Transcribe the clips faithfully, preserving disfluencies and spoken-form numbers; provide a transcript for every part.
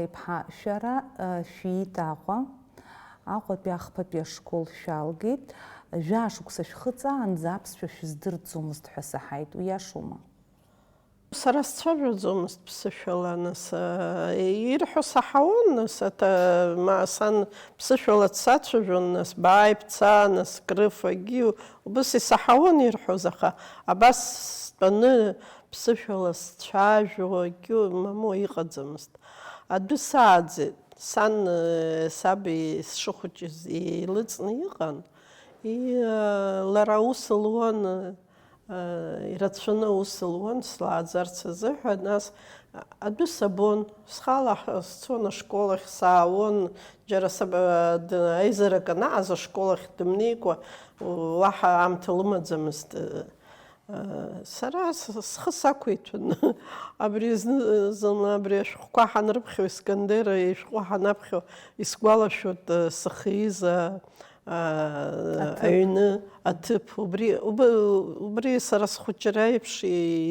Иԥҳа, шәара, э, шәиит Аҟәа, Аҟәатәи ахԥатәи ашкол шәалгеит, жәаа шықәса шәхыҵаанӡа аԥсшәа шәыздырӡомызт ҳәа саҳаит, уиашоума? Сара сцәажәаӡомызт ԥсышәала, нас, э, ирҳәо саҳауан, нас, аҭа-, ма, сан ԥсышәала дсацәажәон, нас, бааи, бца, нас, крыф, агьи, убыс исаҳауан ирҳәоз, аха абас стәаны ԥсышәала сцәажәо акгьы мамоу иҟаӡамызт. Адәы сааӡеит, сан, э, саби сшыхәыҷыз еилыҵны иҟан. И, э, лара аус луан, э, ирацәаны аус луан, слааӡарц азыҳәа, нас адәы сабон, схала ҳ-, сцон ашкол ахь, саауон, џьара саб-, д-, аизарак анаҟаз ашкол ахь дымнеикәа, уаҳа аамҭа лымаӡамызт. Сара с-, схы сақәиҭәан. Абри зны, зны абри ашәҟәқәа ҳанрыԥхьо, Искандер ишәҟәы ҳанаԥхьо, исгәалашәоит, сыхиз, а, а, Аҭыԥ. Аҩны аҭыԥ. Убри, уб-, убри сара схәыҷра еиԥш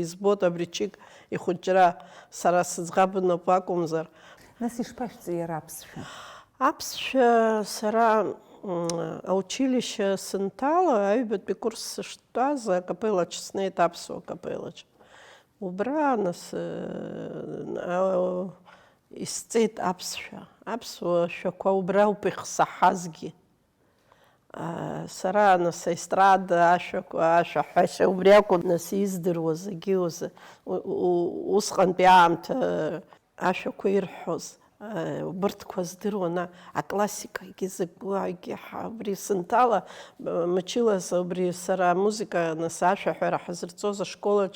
избоит абри Чик ихәыҷра, сара сыӡӷаб напы акәымзар. Нас ишԥашәҵеи иара аԥсшәа? Аԥсшәа сара, м, аучилишье сынҭала, аҩбатәи курс сыштәаз, акапеллаҿ снеит, аԥсуа капеллаҿ. Убра, нас, э, а, исҵеит аԥсшәа. Аԥсуа шәақәа убра ауп ихсаҳазгьы. А, сара, нас, аестрада ашәақәа, ашәаҳәашьа убри акәын, нас, издыруаз, егьиуаз, у-, у-, усҟантәи аамҭа ашәақәа ирҳәоз, а, убырҭқәа здыруан, а, аклассикагьы закәу, агьи ҳа-, убри сынҭала, а, мчылаз убри сара амузыка, нас, ашәаҳәара ҳазырҵоз ашколаҿ,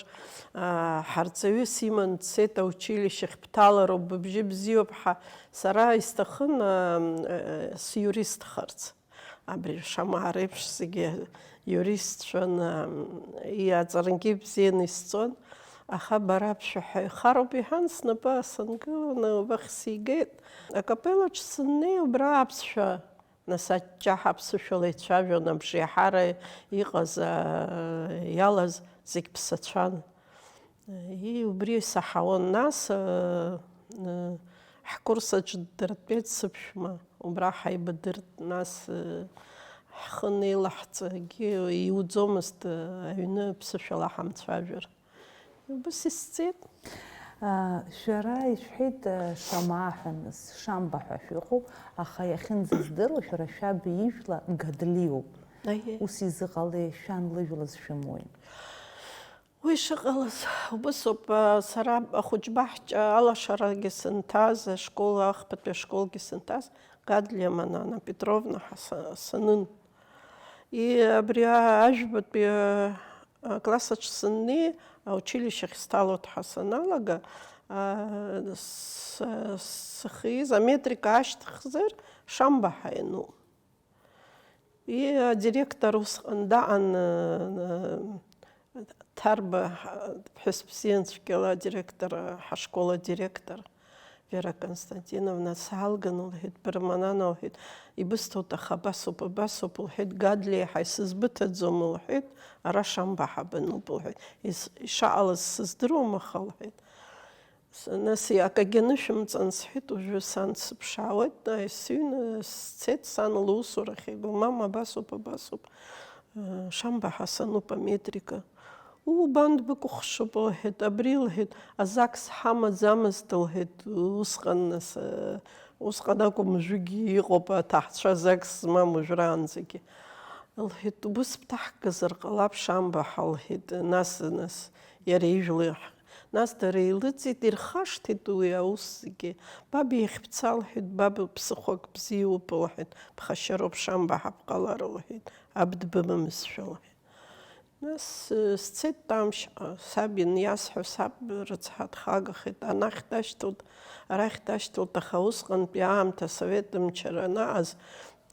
а, ҳарҵаҩыс иман дцеит аучилишье ахь, бҭалароуп, быбжьы бзиоуп ҳәа, сара исҭахын, а, а, сиуристхарц. Абри Шамаа реиԥш зегьы иуристцәан, иаҵарангьы ибзианы исҵон, аха бара аԥсшәа ҳәа ихароуп иҳәан, снапы аасынгыланы убахь сигеит. Акапеллаҿ сыннеи, убра аԥсшәа, нас аҷҷаҳа аԥсышәала ицәажәон, абжеиҳара иҟаз, а, иалаз зегь ԥсацәан. И, убри саҳауан, нас, э, э, ҳкурс аҿы дыртәеит сыԥшәма, убра ҳаибадырт, нас, э, ҳхы анеилаҳҵагьы иуӡомызт, э, аҩны ԥсышәала ҳамцәажәар. Убас исҵеит. А, шәара ишәҳәеит, э, Шамаа ҳәа, нас, Шамба ҳәа шәыҟоуп, аха иахьынӡаздыруа, шәара шәаб ижәла Гадлиоуп. Аиеи. Ус изыҟалеи, шәан лыжәла зшәымоуи? Уи шыҟалаз убысоуп, сара ахәыҷбаҳча алашарагьы сынҭаз, ашкол, ахԥатәи ашколгьы сынҭаз, Гадлиа Манана Петровна ҳәа са-, санын. И абри а-, ажәбатәи, а, акласс аҿы сыннеи, аучилишье ахь сҭалоит ҳәа саналага, а, с-, сыхиз аметрика ашьҭыхзар, Шамба ҳәа иануп. И, адиректор усҟан даан, э, Ҭарба, ҳа-, ԥҳәыс бзиан цәгьала адиректор, ҳашкол адиректор, Вера Константиновна, саалган, лҳәеит, бара Манана, лҳәеит, ибысҭоит, аха абасоуп, абасоуп, лҳәеит, Гадлиа еиҳа исызбыҭаӡом, лҳәеит, ара Шамба ҳабануп, лҳәеит, ис-, ишаҟалаз сыздыруам, аха, лҳәеит, С-, нас, акагьы анышәымҵан, сҳәеит, уажәы сан дсыԥшаауеит, наи сыҩны сцеит, сан лусурахь игәы, мама, абасоуп, абасоуп, э, Шамба ҳәа сануп аметрика. Уу, бан дбыкәыхшоуп, лҳәеит, абри, лҳәеит, азакс ҳамаӡамызт, лҳәеит, усҟан, нас, э, усҟан акәым, уажәыгьы иҟоуп аҭаҳцәа азакс змам уажәраанӡагьы. Лҳәеит, убыс бҭаҳгазар ҟалап, Шамба ҳәа, лҳәеит, нас, нас, иара ижәла Нас дара еилыҵит, ирхашҭит уи аус зегьы. Баб иахь бца, лҳәеит, баб ԥсыхәак бзиоуп, лҳәеит, ԥхашьароуп, Шамба ҳәа бҟалар, лҳәеит, аб дбымамызшәа, лҳәеит. Нас, э, сцеит Тамшьҟа, саб ианиасҳәо, саб рыцҳа дхагахеит, анахь дашьҭалт, арахь дашьҭалт, аха усҟантәи аамҭа асовет мчра анаҟаз,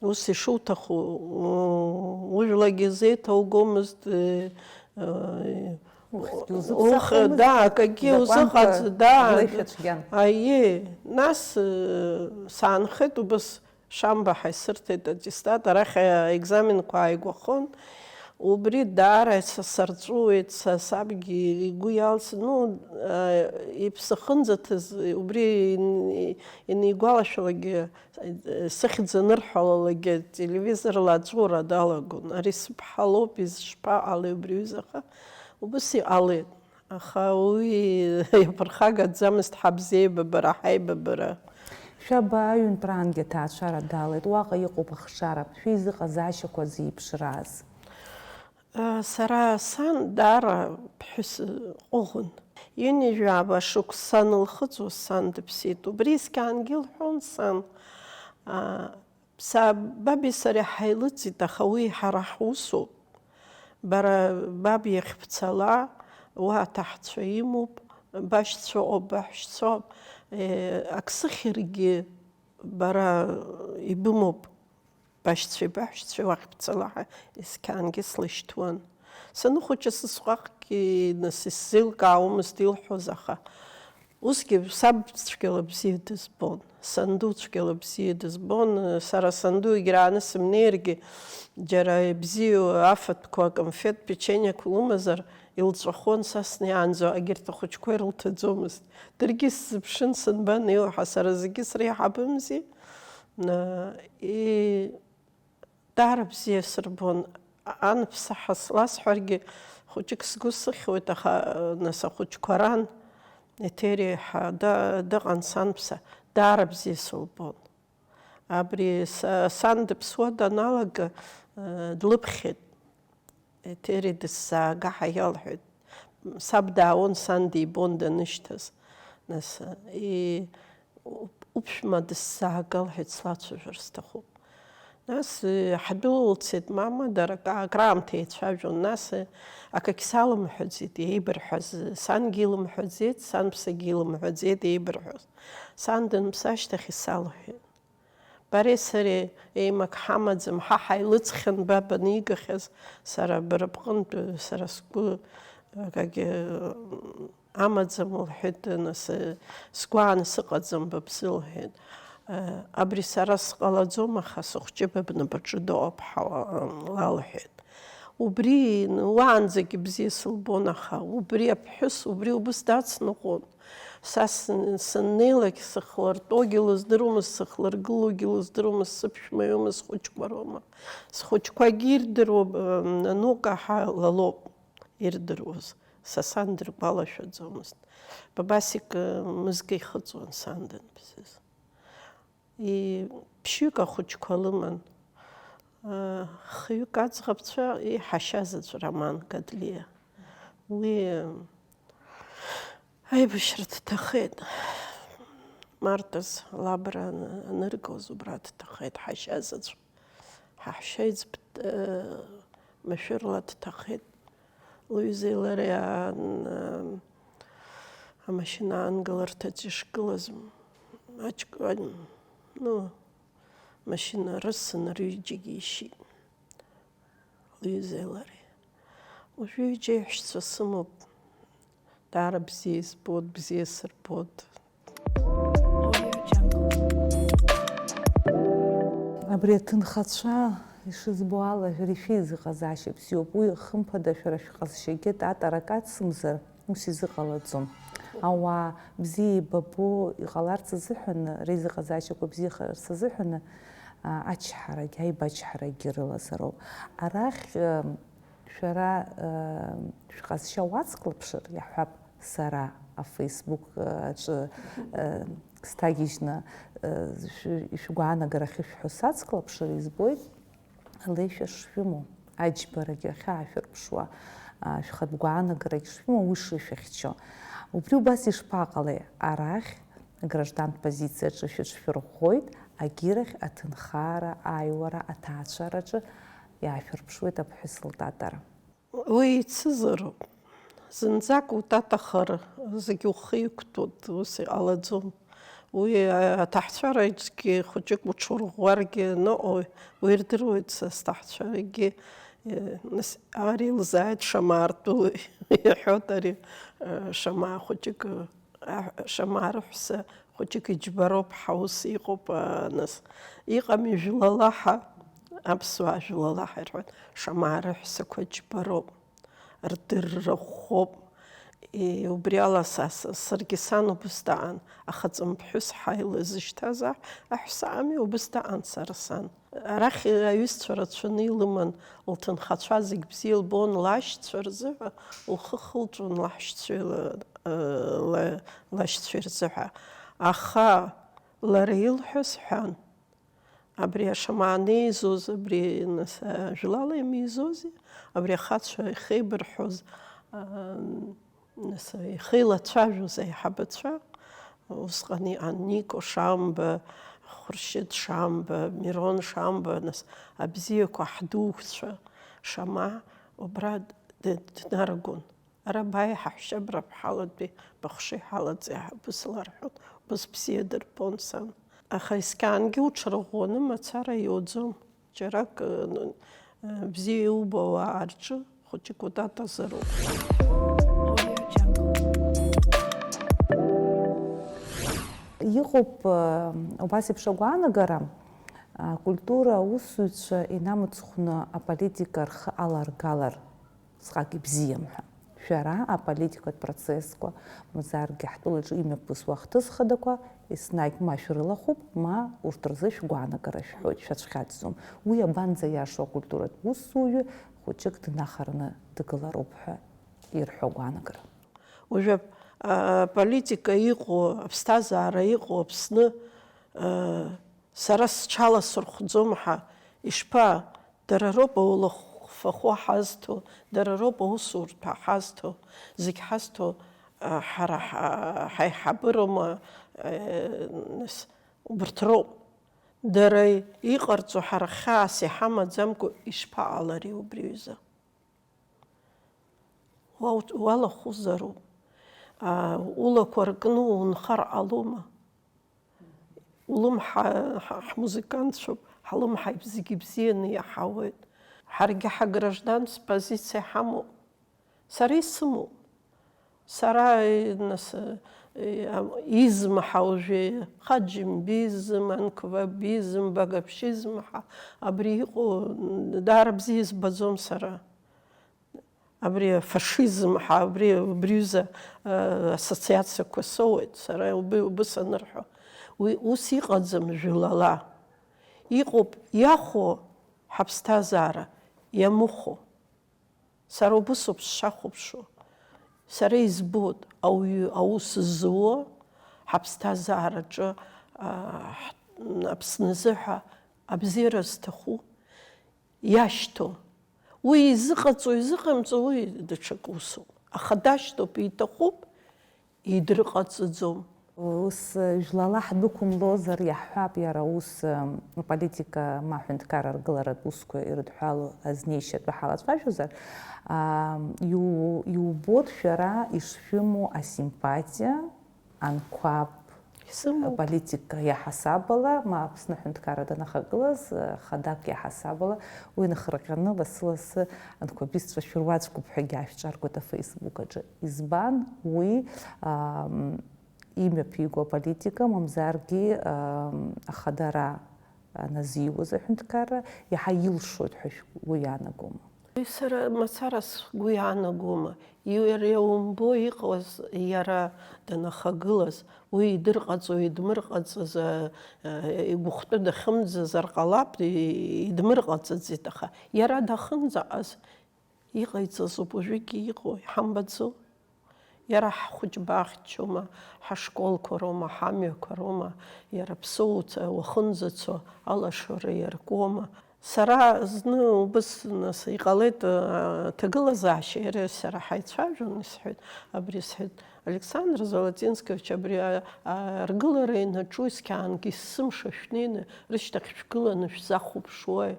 Ус ишуҭаху, у-, ужәлагьы зеиҭаугомызт, э, э, Уххьгьы ух-, узыԥсахуамызт, да, акагьы закәанқәа узыҟаҵ-, да, длеишәа цәгьан. Аиеи, нас, э, саанхеит, убыс Шамба ҳәа исырҭеит аттестат, арахь, э, аекзаменқәа ааигәахон. Убри даара са сарҵәуеит, са сабгьы игәы иалсны, ну, э, иԥсы ахьынӡаҭаз, убри ин-, инигәалашәалакгьы, э, сыхьӡ анырҳәалалакгьы, телевизорла аҵәуара далагон. Ари сыԥҳа лоуп, изышԥаҟалеи убри аҩыза? Аха убыс иҟалеит. Аха уи иаԥырхагаӡамызт ҳабзиеибабара, ҳаибабара. Шәаба аҩынтәраангьы аҭаацәара далеит, уаҟа иҟоуп ахшара, шәеизыҟазаашьақәа зеиԥшраз. Сара сан даара ԥҳәыс ҟәыӷан. Ҩынҩажәаба шықәса санылхыҵуа сан дыԥсит. Убри сгьангьы илҳәон сан, а, са, баби сареи ҳаилыҵит, аха уи ҳара ҳусоуп. Бара баб иахь бцала, уа аҭаҳцәа имоуп, башьцәа ыҟоуп, баҳәшьцәа ыҟоуп, э, ак сыхьыргьы бара ибымоуп. Башьцәеи баҳәшьцәеи уахь бцала ҳәа есқьаангьы слышьҭуан. Саныхәыҷы сысҟәаҟгьы нас исзеилкаауамызт илҳәоз, аха усгьы саб цәгьала бзиа дызбон, санду цәгьала бзиа дызбон. Сара санду егьрааны сымнеиргьы, џьара ибзиоу афатәқәа, аконфет, печениақәа лымазар, илҵәахон, са снеиаанӡа егьырҭ ахәыҷқәа ирылҭаӡомызт. Даргьы сзыԥшын, сынбанеиуа ҳәа, сара зегьы среиҳабымзи. Ы, и-, даара бзиа сырбон. Анԥса ҳәа сласҳәаргьы, хәыҷык сгәы сыхьуеит, аха, ы, нас ахәыҷқәа ран, Еҭери ҳәа да-, дыҟан санԥса, даара бзиа сылбон. Абри са-, сан дыԥсуа даналага, ы, длыԥхьеит. Еҭери дысзаага ҳәа иалҳәеит. Саб даауан, сан дибон данышьҭаз. Нас, и-, уп-, уԥшәма дысзаага лҳәеит, слацәажәар сҭахуп. Нас, э, ҳдәылылцеит, мама, дара ак-, акраамҭа еицәажәон. Нас, э, акагь салымҳәаӡеит, еибырҳәаз, сангьы илымҳәаӡеит, санԥсагьы илымҳәаӡеит еибырҳәоз. Сан даныԥсы ашьҭахь исалҳәеит. Бареи сареи еимак ҳамаӡам, ҳа ҳаилыҵхьан, ба банигахьаз, сара бара бҟынтә, сара сгәы акагьы амаӡам, лҳәеит, нас, сгәааны сыҟаӡам ба бзы, лҳәеит. Абри сара сҟалаӡом, аха сыхәҷы ба бнапаҿы дыҟоуп, ҳа-, лалҳәеит. Убри уаанӡагьы бзиа сылбон, аха убри аԥҳәыс, убри убыс дацныҟәон. Са сын-, сыннеилак сыхлыртәогьы лыздыруамызт, сыхлыргылогьы лыздыруамызт, сыԥшәма иоума, схәыҷқәа роума. Схәыҷқәагьы ирдыруа, м, Нанука ҳа лалоуп ирдыруаз. Са сан дыргәалашәаӡомызт. Бабасик, ы, мызкы ихыҵуан сан данбзиаз. И-, ԥшьҩык ахәыҷқәа лыман. Ы, хҩык аӡӷабцәа, иҳашьаз аӡә Роман Гадлиа. Уи, ы, аибашьра дҭахеит. Мартаз лабра ан-, аныргоз убра дҭахеит, ҳашьаз аӡә. Ҳаҳәшьа иӡб-, ы, машәырла дҭахеит. Лҩызеи лареи аан, амашьына аанкыларҭаҿ ишгылаз, аҷк-, ну, машьына рысын, рҩыџьагьы ишьит, лҩызеи лареи. Уажәы ҩыџьа еиҳәшьцәа сымоуп. Даара бзиа избоит, бзиа сырбоит. Абри аҭынхацәа ишызбо ала, шәара ишәеизыҟазаашьа бзиоуп. Уи, хымԥада, шәара шәҟазшьагьы татарак ацымзар, ус изыҟалаӡом. Ауаа бзиа еибабо иҟаларц азыҳәаны, реизыҟазаашьақәа бзиахарц азыҳәаны, а, ачҳарагь, аибачҳарагьы рылазароуп. Арахь, а, шәара, а, шәҟазшьа уацклаԥшыр, иаҳҳәап, сара афейсбук, а, аҿы, а, сҭагьежьны, а, шә-, шәгәаанагарахь ишәҳәо сацклаԥшыр, избоит, алеишәа шшәымоу, аџьбарагьы ахьаашәырԥшуа, а, шәхатә гәаанагарагь шшәымоу, уи шышәыхьчо. Убри убас ишԥаҟалеи? Арахь, аграждантә позициаҿы шәыҽшәырӷәӷәоит, агьирахь аҭынхара, аиуара, аҭаацәараҿы иаашәырԥшуеит аԥҳәыс лтатара. Уи еицызароуп. Зынӡак утатахар, зегь ухы иқәтәоит, ус иҟалаӡом. Уи аҭаҳцәараҿгьы хәыҷык уҽурӷәӷәаргьы ныҟәои, уирдыруеит са сҭаҳцәарагьы, э, нас, ари илзааит Шамаартәылои, иҳәоит ари, э, Шамаа хәыҷык, э, Шамаа рыҳәса хәыҷык иџьбароуп ҳаус иҟоуп, а, нас. Иҟами жәлала ҳа, Аԥсуаа жәлала ҳәа ирҳәоит, Шамаа рыҳәсақәа џьбароуп, рдырра ӷәӷәоуп. И, убри ала са, са, саргьы сан убыс даан, ахаҵмыԥҳәыс ҳа илызышьҭаз аҳ-, аҳәса ами, убыс даан сара сан. Арахь аҩызцәа рацәаны илыман, лҭынхацәа зегь бзиа илбон, лашьцәа рзыҳәа лхы хылҵәон, лаҳәшьцәеи ла-, ла-, лашьцәеи рзыҳәа. Аха лара илҳәаз ҳәан, абри ашамаа анеизоз, абри, нас, ажәлала имеизози, абри ахацәа ихеибырҳәоз, аа, нас, ихеилацәажәоз аиҳабацәа, усҟан иҟан Нико Шамба, Хәыршьыҭ Шамба, Мирон Шамба, нас, абзиақәа ҳдуқәцәа, Шамаа убра д-, д-, днаргон. Ара бааи ҳаҳәшьа абра бҳалатәи, быхшыҩ ҳалаҵеи ҳәа убыс ларҳәон, убыс бзиа дырбон сан. Аха есқьаангьы уҽырӷәӷәаны мацара иуӡом. Џьарак, э, н-, э, бзиа иубо ауаа рҿы хәыҷык утатазароуп. Иҟоуп, э, убас еиԥш агәаанагара, акультура аусзуҩцәа инамыцхәны аполитика рхы аларгалар. Усҟак ибзиам ҳәа. Шәара аполитикатә процессқәа, мамзаргьы ҳтәылаҿы имҩаԥысуа ахҭыс хадақәа еснагь ма шәрылахәуп, ма урҭ рзы шәгәаанагара шәҳәоит, шәацәхьаҵӡом. Уи абанӡаиашоу акультуратә усзуҩы хәыҷык днахараны дгылароуп ҳәа ирҳәо агәаанагара. Уажәы, а, аполитика иҟоу, аԥсҭазаара иҟоу Аԥсны, а, сара сҽаласырхәӡом ҳәа ишԥа, дара роуп аулахәфахәы ҳазҭо, дара роуп аусурҭа ҳазҭо, зегь ҳазҭо, а, ҳара ҳа-, ҳаиҳабыроума, а, нас, убарҭ роуп. Дара иҟарҵо ҳара хьаас иҳамаӡамкәа ишԥаҟалари убри аҩыза? Уа-, уалахәызароуп. А, улақәа ркны унхар ҟалома? Улымҳа, ҳ-, ҳмузыкантцәоуп, ҳлымҳа зегьы ибзианы иаҳауеит. Ҳаргьы ҳагражданс позициа ҳамоуп. Сара исымоуп. Сара, нас, изм ҳа уажәы, хаджимбизм, анквабизм, багаԥшьизм ҳа абри иҟоу даара бзиа избаӡом сара. Абри афашизм ҳәа, абри, убри аҩыза, э, ассоциациақәа соуеит, сара убри, убри санырҳәо. Уи ус иҟаӡам жәлала. Иҟоуп иахәо ҳаԥсҭазаара, иамыхәо. Сара убысоуп сшахәаԥшуа. Сара избоит ауаҩы аус зуо, ҳаԥсҭазаараҿы, а, ҳ-, Аԥсны азыҳәа абзиара зҭаху. Иашьҭоу. Уи изыҟаҵо, изыҟамҵо, уи даҽакы усуп. Аха дашьҭоуп, иҭахуп, идырҟаҵаӡом. Ус жәлала ҳдәықәымлозар, иаҳҳәап, иара ус, м, политика ма аҳәынҭқарра аргыларатә усқәа ирыдҳәалоу азнеишьа атәы ҳалацәажәозар, а, иу-, иубоит шәара ишшәымоу асимпатиа, анқәаб, Исымоуп. Аполитика иаҳасабала, ма Аԥсны аҳәынҭқарра данахагылаз, хадак иаҳасабала, уи нахырҟьаны лассы-лассы анқәабистцәа шәыруаӡәкуп ҳәагьы аашәҿаркуеит афеисбук аҿы. Избан? Уи, ам, имҩаԥиго аполитика, мамзаргьы, ам, ахадара аназиуаз аҳәынҭқарра иаҳа илшоит ҳәа шәгәы иаанагома? Сара мацара сгәы иаанагома. Иара иумбо иҟаз, иара данахагылаз, уи идырҟаҵо, идмырҟаҵаз, а, а, игәыхәтәы дахьымӡазар ҟалап, и-, идмырҟаҵаӡеит, аха иара дахьынӡаҟаз иҟаиҵаз ауп уажәыгьы иҟоу, иҳамбаӡо? Иара ҳхәыҷбаахьчома, ҳашколқәа роума, ҳамҩақәа роума, иара аԥсоуцәа уахынӡацо алашара иаркуама? Сара зны убыс, нас, иҟалеит, а, ҭагылазаашьа иареи сара ҳаицәажәон, исҳәеит, абри сҳәеит, Александр Золотинскович, абри, а, а, аргылара ианаҿу есқьаангьы есымша шәнеины рышьҭахь шәгыланы шәзахәаԥшуеи,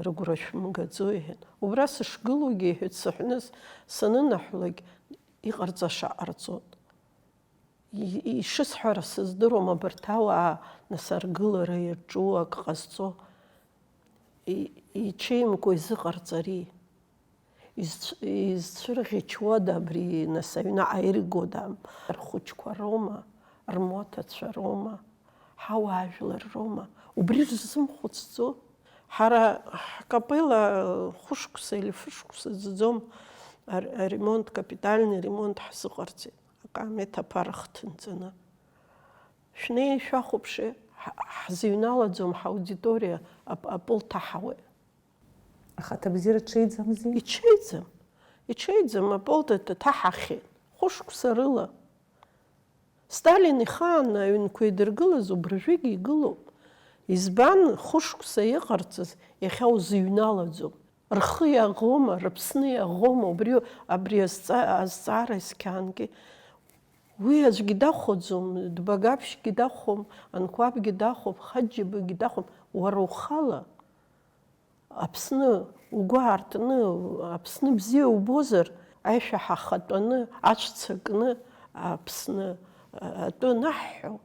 рыгәра шәымгаӡои, иҳәеит. Убра сышгылоугьы, иҳәеит, сыҳәныз санынаҳәлак, иҟарҵаша ҟарҵоит. И-, ишысҳәара сыздыруам, абарҭ ауаа, нас, аргылара иаҿу, ак ҟазҵо, и-, иҽеимкәа изыҟарҵари? Изцә-, изцәырӷьычуада абри, нас, аҩны ааиргода? Рхәыҷқәа роума, рмоҭацәа роума, ҳауаажәлар роума? Убри рзымхәыцӡо? Ҳара ҳкапелла хәышықәса или фышықәса ӡӡом, аремонт, капитальный ремонт ҳзыҟарҵеит, акаамеҭ аԥара хҭынҵаны. Шәнеи шәахәаԥши, ҳзыҩналаӡом, ҳаудиториа апыл ҭаҳауеит. Ахаҭабзиара ҽеиӡамзи? Иҽеиӡам. Иҽеиӡам, аполта ҭаҳахьеит. Хәышықәса рыла. Сталин ихаан аҩнқәа идыргылаз убыржәыгь игылоуп. Избан хәышықәса иҟарҵаз иахьа узыҩналаӡом? Рхы иаӷоума, рыԥсны иаӷоума, убри абри азҵаара исқьаангьы. Уи аӡәгьы дахәаӡом, Дбагаԥшьгьы дахәом, Анқәабгьы дахәом, Хаџьџьабагьы дахәом, уара ухала. Аԥсны угәы аартны, Аԥсны бзиа убозар, аишәа ҳахатәаны, ацәца кны, Аԥсны атәы анаҳҳәо,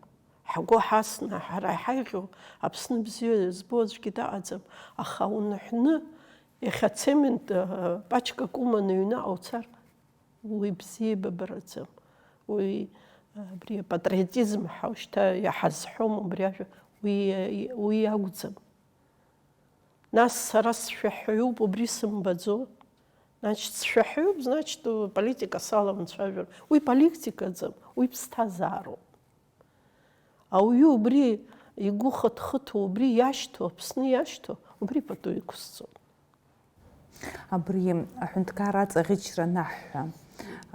ҳгәы ҳасны, ҳара иҳаиӷьу Аԥсны бзиа збо аӡәгьы дыҟаӡам, аха уныҳәны, иахьа цемент пачкак уманы аҩныҟа уцар, уи бзиабабараӡам. Уи абри апатриотизм ҳәа шьҭа иҳазҳәом убри ажәа, уи, уи акәӡам. Нас сара сшәаҳәаҩуп, убри сымбаӡо. Значит, сшәаҳәаҩуп, значит, политика саламцәажәар. Уи политикаӡам, уи ԥсҭазаароуп. Ауаҩы убри игәы хыҭхыҭуа, убри иашьҭоу, Аԥсны иашьҭоу, убри пату иқәысҵоит. Абри аҳәынҭқарра аҵаӷьычра анаҳҳәа,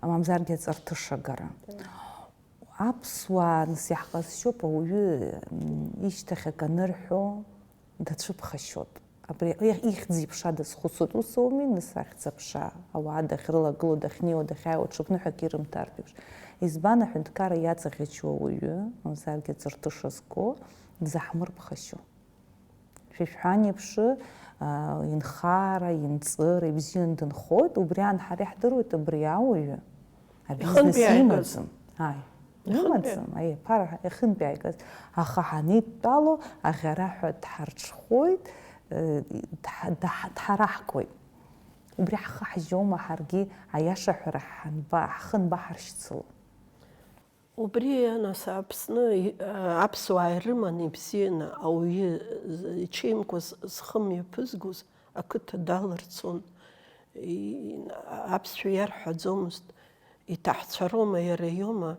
мамзаргьы аҵарҭышагара. Аԥсуаа, нас, иаҳҟазшьоуп, ауаҩы ишьҭахь акы анырҳәо дацәыԥхашьоит. Абри ихьӡ-иԥша дазхәыцуеит, ус ауми, нас, ахьӡ-аԥша, ауаа дахьрылагылоу, дахьнеиуа, дахьааиуа, ҽыԥныҳәак ирымҭартә еиԥш. Избан аҳәынҭқарра иаҵаӷьычуа ауаҩы, мамзаргьы аҵарҭыша зго, дзаҳмырԥхашьо? Шәа ишәҳәан еиԥш, инхара, инҵыра ибзианы дынхоит, убри аан ҳара иаҳдыруеит абри ауаҩы абизнес имаӡам. Ааи, имаӡам, аиеи, ԥара ихынтә иааигаз. Аха ҳанидтәало, аӷьараҳәа дҳарҽхәоит, дҳараҳкуеит. Убри ҳхы ҳжьома ҳаргьы аиаша ҳәара ҳхы анбаҳаршьцыло? Убри, нас, Аԥсны аԥсуаа ирыман ибзианы ауаҩы иҽеимкәа зхы мҩаԥызгоз ақыҭа далырцон. Аԥсшәа иарҳәаӡомызт, иҭаҳцәароума, иара иоума,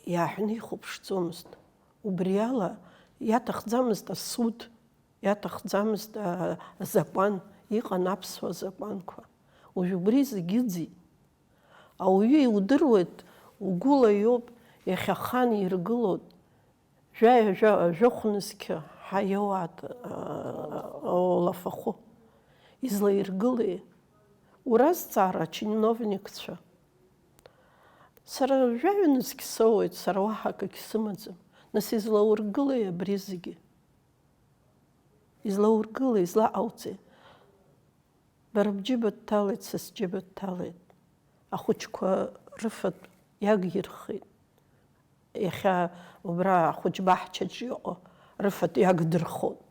иааҳәны ихәаԥшӡомызт. Убри ала иаҭахӡамызт асуд, иаҭахӡамызт азакәан, иҟан аԥсуа закәанқәа. Уажә убри зегьы ыӡит. Ауаҩы иудыруеит, угәыла иоуп, иахьа ахан иргылоит, жәаҩа-жәаҩа жәохә нызқьы ҳа иоуааит, аа, олафахәы. Излаиргылеи? Уразҵаара, ачиновникцәа. Сара жәаҩа нызқь соуеит, сара уаҳа акагь сымаӡам. Нас излаургылеи абри зегьы? Излаургылеи, излаҟауҵеи? Бара бџьыба дҭалеит, са сџьыба дҭалеит. Ахәыҷқәа рыфатә иагирхеит. Иахьа убра ахәыҷбаҳчаҿ иҟоу рыфатә иагдырхоит.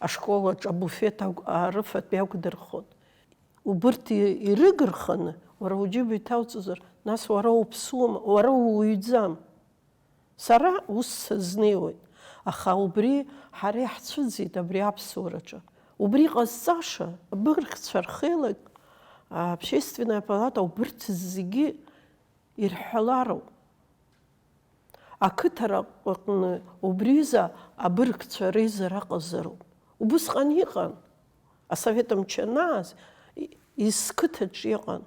Ашколаҿ абуфеҭ агә-, а, рыфатә иагәдырхоит. Убырҭ и-, ирыгырханы, уара уџьыба иҭауҵозар, нас уара уԥсуама, уара ууаҩӡам. Сара ус сазнеиуеит, аха убри ҳара иаҳцәыӡит абри аԥсуараҿы. Убри ҟазҵаша, абыргцәа рхеилак, а, Общественная палата убырҭ зегьы ирҳәалароуп. Ақыҭара аҟны убриазы абыргцәа реизара ҟазароуп. Убысҟан иҟан. Асовет мчы анааз, и-, изқыҭаҿ иҟан.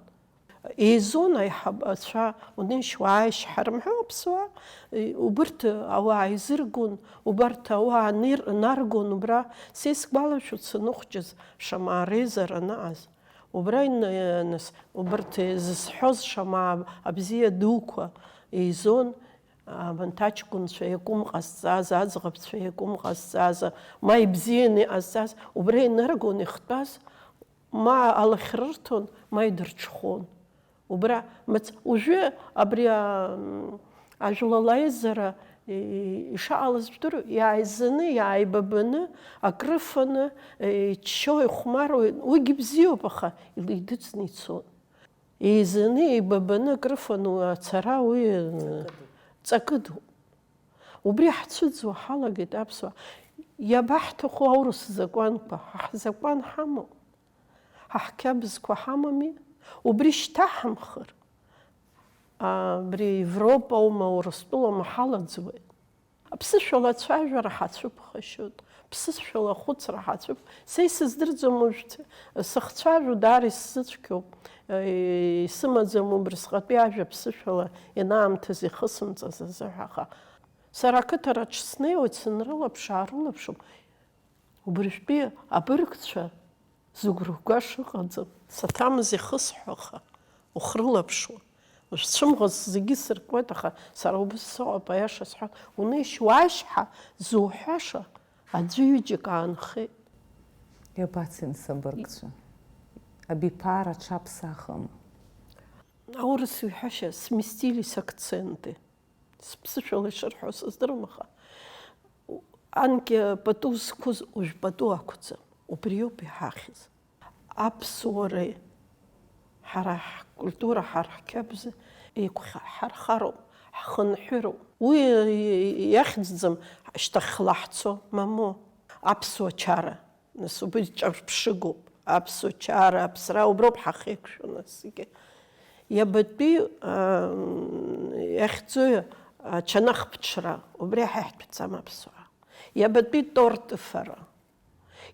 Еизон аиҳабацәа, унеишь, уааишь ҳарымҳәо аԥсуаа, и-, убырҭ ауаа изыргон, убарҭ ауаа нир-, наргон убра. Са исгәалашәоит саныхәҷыз, Шамаа реизара анааз. Убра ин-, нас, убырҭ зысҳәоз Шамаа абзиа дуқәа еизон. Абанҭ аҷкәынцәа иакәым ҟазҵаз, аӡӷабцәа иакәым ҟазҵаз, ма ибзианы иҟазҵаз, убра инаргон ихтәаз, ма алахь рырҭон, ма идырҽхәон. Убра мыц-, уажәы абри, а, м, ажәлар аизара, и-, ишаҟалаз жәдыруеит, иааизаны, иааибабаны, акрыфаны, иччо, ихәмаруа, уигьы бзиоуп, аха илеидыҵны ицон. Еизаны, еибабаны акрыфаны ацара уи, ҵакыдоуп. Убри ҳцәыӡуа ҳалагеит аԥсуаа. Иабаҳҭаху аурыс закәанқәа? Ҳа ҳзакәан ҳамоуп. Ҳа ҳқьабзқәа ҳамами? Убри шьҭаҳамхыр, абри Европа аума, Урыстәылоума ҳалаӡуеит? Аԥсышәала ацәажәара ҳацәыԥхашьоит, ԥсышәала ахәыцра ҳацәыԥ-, са исыздырӡом уажәтәи сахцәажәо, даара исзыцәгьоуп, исымаӡам убрысҟатәи ажәа ԥсышәала ианаамҭаз ихысымҵаз азыҳәа, аха сара ақыҭараҿ снеиуеит, сынрылаԥш-аарылаԥшуп. Убыржәтәи абыргцәа зыгәра угәаша ыҟаӡам, саҭамыз ихысҳәаха, ухрылаԥшуа. Ушцәымӷыз зегьы сыркуеит, аха сара убыс сыҟоуп, аиаша сҳәап. Унеишь, уашьҳа, зуҳәаша аӡәы ҩыџьак аанхеит. Иабацеи, нас, абыргцәа? Абиԥара аҽаԥсахым. Аурыс иҳәашьа сместились акценты. Сыԥсышәала ишырҳәо сыздырам, аха анкьа пату зқәыз уажә пату ақәӡам. Убриоуп иҳахьыз. Аԥсуареи ҳара ҳкультура, ҳара ҳқьабзи еиқәҳархароуп, ҳхынҳәыроуп. Уи иахьӡӡам шьҭахьла ҳцо, мамоу, аԥсуа чара. Нас убри ҿырԥшыгоуп. Аԥсуа чара, аԥсра, уброуп ҳахьеиқәшәо насгьы. Иабатәи, аа, иахьӡу ачанахԥҽра, убри ҳаиҳәатәӡам аԥсуаа. Иабатәи торт ыфара,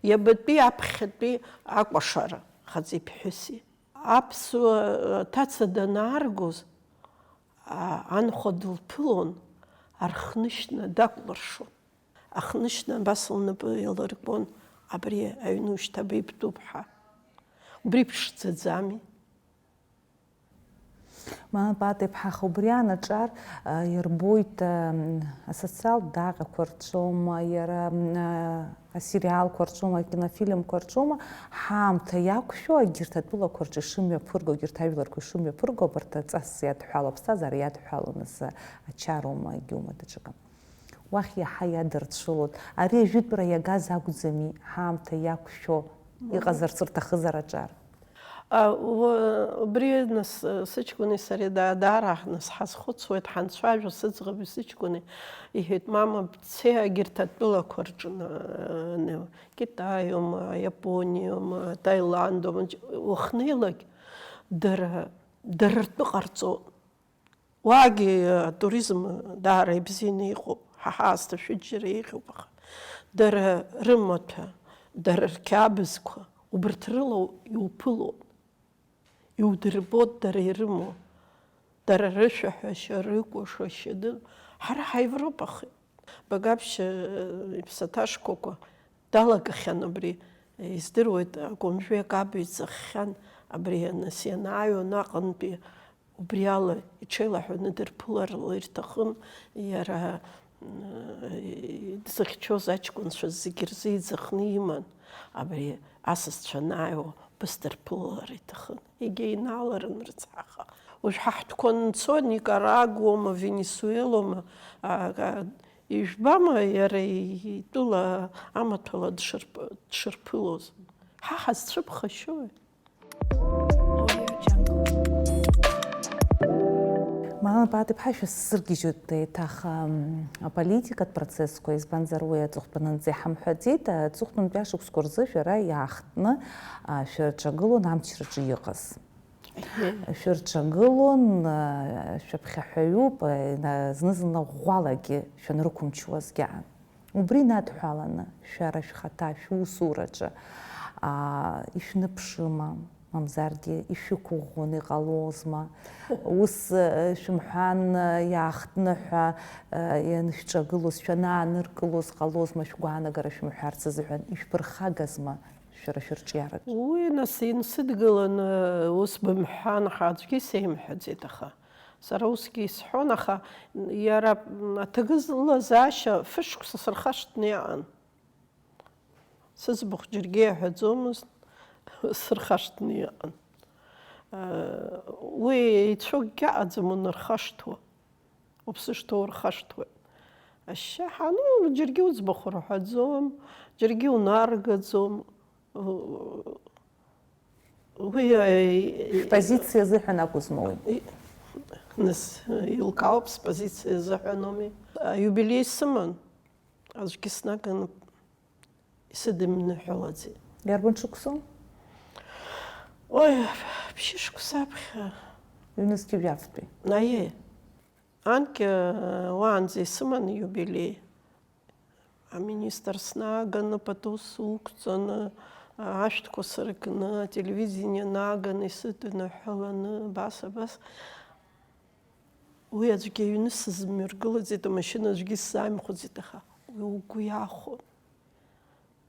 иабатәи аԥхьатәи акәашара, хаҵеи ԥҳәыси. Аԥсуа ҭаца данааргоз, аа, анхәа дылԥылон, архнышьна дакәлыршон. Ахнышьна абас лнапы еилыргон, абри аҩны ушьҭа беибтәуп ҳәа. Убри ԥшӡаӡами? Мампат иԥҳа, аха убри анаҿар, а, ирбоит, а, асоциалтә даҟьақәа рҿоума, иара, м, а, асериалқәа рҿоума, акинофильмқәа рҿоума, ҳаамҭа иақәшәо, егьырҭ атәылақәа рҿы ишымҩаԥырго, егьырҭ ажәларқәа ишымҩаԥырго, абарҭ аҵас иадҳәало, аԥсҭазаара иадҳәало, нас, а, ачароума, егьиума, даҽакы. Уахь иаҳа иадырцәылон. Ари ажәытәра иагаз акәӡами, ҳаамҭа иақәшәо, иҟазарц рҭахызар аҿар? А, у-, убри, нас, сыҷкәыни сареи да-, даара, нас, ҳазхәыцуеит, ҳанцәажәо, сыӡӷаби сыҷкәыни иҳәеит, мама, бцеи, егьырҭ атәылақәа рҿы, на-, на-, Китаиума, Иапониума, Таиландума, уахнеилак, дара, дара ртәы ҟарҵон. Уаагьы атуризм даара ибзианы иҟоуп, ҳа ҳаасҭа шәыџьара еиӷьуп, аха дара рымаҭәа, дара рқьабзқәа, убарҭ рыла иуԥылон, иудырбон дара ирымоу, дара рышәаҳәашьа, рыкәашашьа, ды-, ҳара ҳаевропахеит. Багаԥшь, э, иԥсаҭа шкәакәа далагахьан абри, э, издыруеит, акәымжәи акаба иӡаххьан абри, нас ианааиуа наҟынтәи, убри ала иҽеилаҳәаны дырԥыларыла ирҭахын, иара, э, дзыхьчоз аҷкәынцәа зегьы рзы иӡахны иман, абри асасцәа анааиуа убыс дырԥылалар иҭахын, егьа инааларын рыцҳаха. Уажә ҳа ҳтәқәа анцо, Никарагуама, Венесуелома, а, а, Ижәбама, иара итәыла амаҭәала дшырп-, дшырԥылоз? Ҳа ҳазцәыԥхашьои? Мама Патиԥҳа, шәасзыргьежьуеит еиҭах, ам, аполитикатә процессқәа, избанзар, уи аҵыхәтәанынӡа иҳамҳәаӡеит. Аҵыхәтәантәи ашықәсқәа рзы шәара иаахтны, а, шәырҿагылон амчраҿы иҟаз. Шәырҿагылон, шәаԥхьаҳәаҩуп, зны-зынла ӷәӷәалагьы шәанрықәымчуазгьы аан. Убри инадҳәаланы, шәара шәхаҭа шәусураҿы, аа, ишәныԥшыма, мамзаргьы ишәықәыӷәӷәаны иҟалозма? Ус, шәымҳәан, иаахтны ҳәа, ианшәҿагылоз, шәанааныркылоз ҟалозма, шәгәаанагара шәымҳәарц азыҳәан ишәԥырхагазма? Шәара шәырҿиаратә. Уи, нас, инсыдгыланы ус бымҳәан ҳәа аӡәгьы исеимҳәаӡеит, аха сара усгьы исҳәон, аха иара аҭагылазаашьа фышықәса сырхашҭны иаан. Сыӡбахә џьаргьы иаҳәаӡомызт, сырхашҭны иаан. Уи еицәоу акгьы аҟаӡам унархашҭуа. Уԥсы шҭоу рхашҭуеит. Ашьшьаҳа, ну, џьаргьы уӡбахә рҳәаӡом, џьаргьы унаргаӡом. Уи, э, Шәпозициа азыҳәан акәызма уи? И-, нас, э, илкаауп спозициа азыҳәан ауми. Аиубилеи сыман, аӡәгьы снаганы Исыдымныҳәалаӡеит. Иарбан шықәсоу? Ой, ԥшьышықәса аԥхьа. Ҩнызқьи жәафтәи. Аиеи. Анкьа уаанӡа исыман иубилеи. Аминистр снааганы, пату сықәҵаны, ашәҭқәа сыркны, ателевидение нааганы, исыдныҳәаланы, абас, абас. Уи аӡәгьы аҩны сызмҩаргылаӡеит, амашьына аӡәгьы сзаимхәыцит, аха уи угәы иахәон.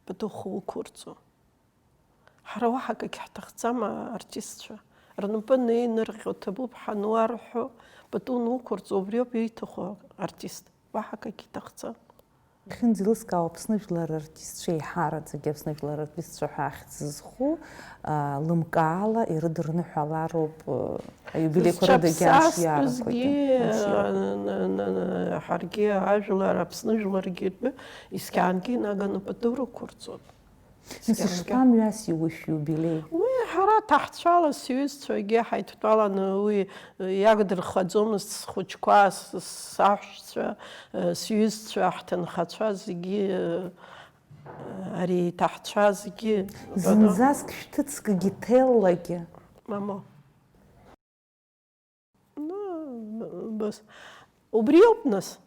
Пату уқәырҵо. Ҳара уаҳа акагь ҳҭахӡам аартистцәа. Рнапы неинырҟьо, ҭабуп ҳануарҳәо, пату нуқәырҵо, убриоуп ииҭаху артист. Уаҳа акагь иҭахӡам. Иахьынӡеилыскаауа Аԥсны жәлар рартистцәа еиҳараӡагьы Аԥсны жәлар рартистцәа ҳәа ахьӡ зху, аа, лымкаала ирыдырныҳәалароуп, аа, аиубилеиқәа рыдагьы амш иаарақәагьы. Зҽаԥсазтәызгьы, н- н- н- ҳаргьы ажәлар, Аԥсны жәларгьы ртәы, искьаангьы инаганы пату рықәырҵоит. Нас ишԥамҩасиуи шәиубилеи? Уи ҳара ҭаҳцәала сҩызцәагьы ҳаидтәаланы уи иагдырхаӡомызт, схәыҷқәа, с- саҳәшьцәа, сҩызцәа, ҳҭынхацәа зегьы, ари иҭаҳцәа зегьы. Зынӡаск шәҭыцкгьы ҭеллагьы. Мамо. Ну, быс. Убриоуп, нас.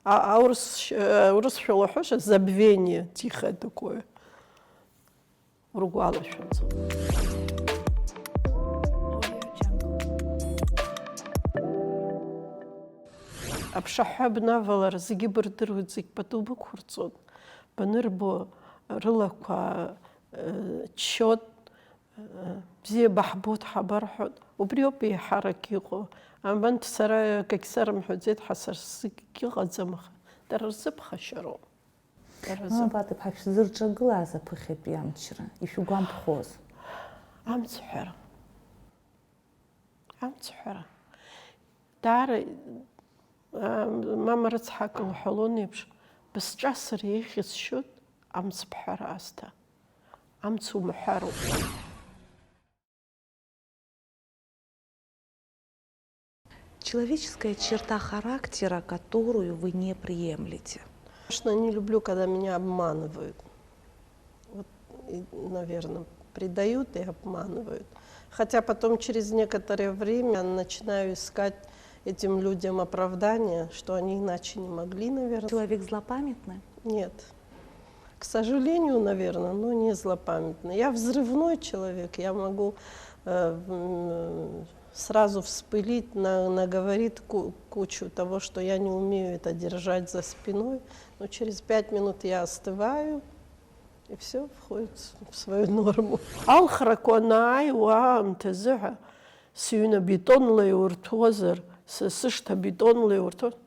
А- аурыс-, аурысшәа уаҳәаша, забвение тихое такое. Ургәалашәанӡа. Аԥшаҳәа бнавалар, зегьы бырдыруеит, зегь пату бықәырҵоит. Банырбо, рылақәа, э, ччоит. Бзиа баҳбоит ҳәа барҳәоит, убриоуп еиҳарак иҟоу. Амбант сара акагь сарымҳәаӡеит ҳәа сара сзы акгьы ыҟаӡам, аха дара рзы ԥхашьароуп. Дара рзы. Мап аҭыԥҳа шәзырҿагылаз аԥыхьатәи амчра, ишәгәамԥхоз? Амцҳәара. Амцҳәара. Даара, аа, мама рыцҳак лҳәалон еиԥш, бысҿасыр еиӷьысшьоит амцбҳәара аасҭа. Амц умҳәароуп. Человеческая черта характера, которую вы не приемлете. Конечно, не люблю, когда меня обманывают. Вот, и, наверное, предают и обманывают. Хотя потом через некоторое время начинаю искать этим людям оправдание, что они иначе не могли, наверное. Человек злопамятный? Нет. К сожалению, наверное, но не злопамятный. Я взрывной человек, я могу, э, м, сразу вспылить, на- наговорить ку- кучу того, что я не умею это держать за спиной. Но через пять минут я остываю, и всё входит в свою норму. Алхрақәа анааиуа аамҭазы ҳәа, сыҩны бетонла иурҭәуазар, са сышҭа бетонла иурҭәуазар,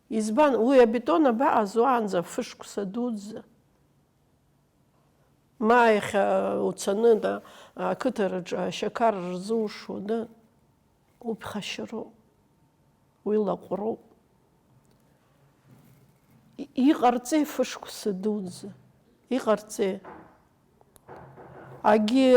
избан, уи абетон абаҟаз уаанӡа фышықәса дуӡӡа? Ма иахьа уцаны, да, ақыҭараҿы ашьақар рзушо, да, уи ԥхашьароуп, уи лаҟәроуп. И- иҟарҵеи фышықәса дуӡӡа? Иҟарҵеи? Агьи,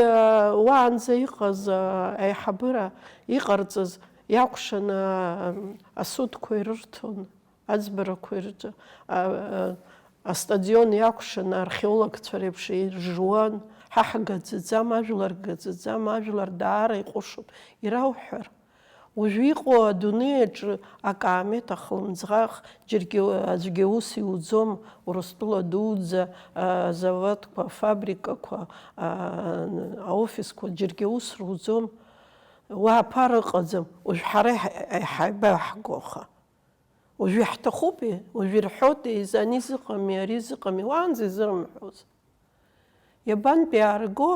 уаанӡа иҟаз, а, аиҳабыра иҟарҵаз иакәшаны, а, асудқәа ирырҭон, аӡбарақәа ирҿ-, а, а, астадион иакәшаны археологцәа реиԥш иржуан, ҳа ҳгаӡаӡам, ажәлар гаӡаӡам, ажәлар даара иҟәышуп, ирауҳәар. Уажәы иҟоу адунеи аҿы акаамеҭ ахлымӡаах џьаргьы аӡәгьы аус иуӡом, Урыстәыла дуӡӡа, азаводқәа, афабрикақәа, а, аофисқәа џьаргьы аус руӡом. Уа аԥара ыҟаӡам, уажә ҳара иҳ-, иҳаибаҳго аха. Уажәы иаҳҭахупи, уажәы ирҳәоти, ани зыҟами, ари зыҟами, уаанӡа изырымҳәоз. Иабантәи иаарго